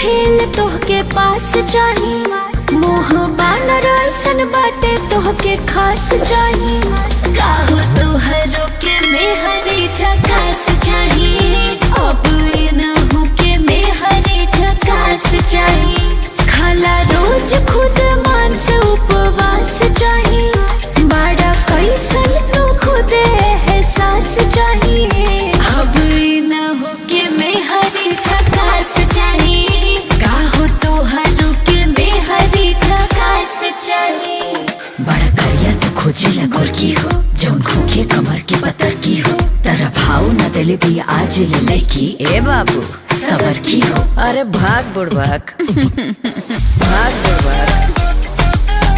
Fail तोहके पास चाही, मोह बानर ऐसन बाटे तोहके खास चाही। काहो तोहरो के मेहरी झकास चाही, अब इनहु के मेहरी झकास चाही। खाला रोज खुद मांस उपवास चाही, बड़ा कैसन तू खुद एहसास चाही। अब इनहु के मेहरी झकास चाही, काहो तोहरो के मेहरी झकास चाही। बड़ा करिया तू खोजेला गोरकी हो, जौन खोखे कमर के पतर की हो, तारा भाव न दिले भी आज ले लड़की ए बाबू, सबर की हो। अरे भाग बुड़बक, भाग बुड़बक।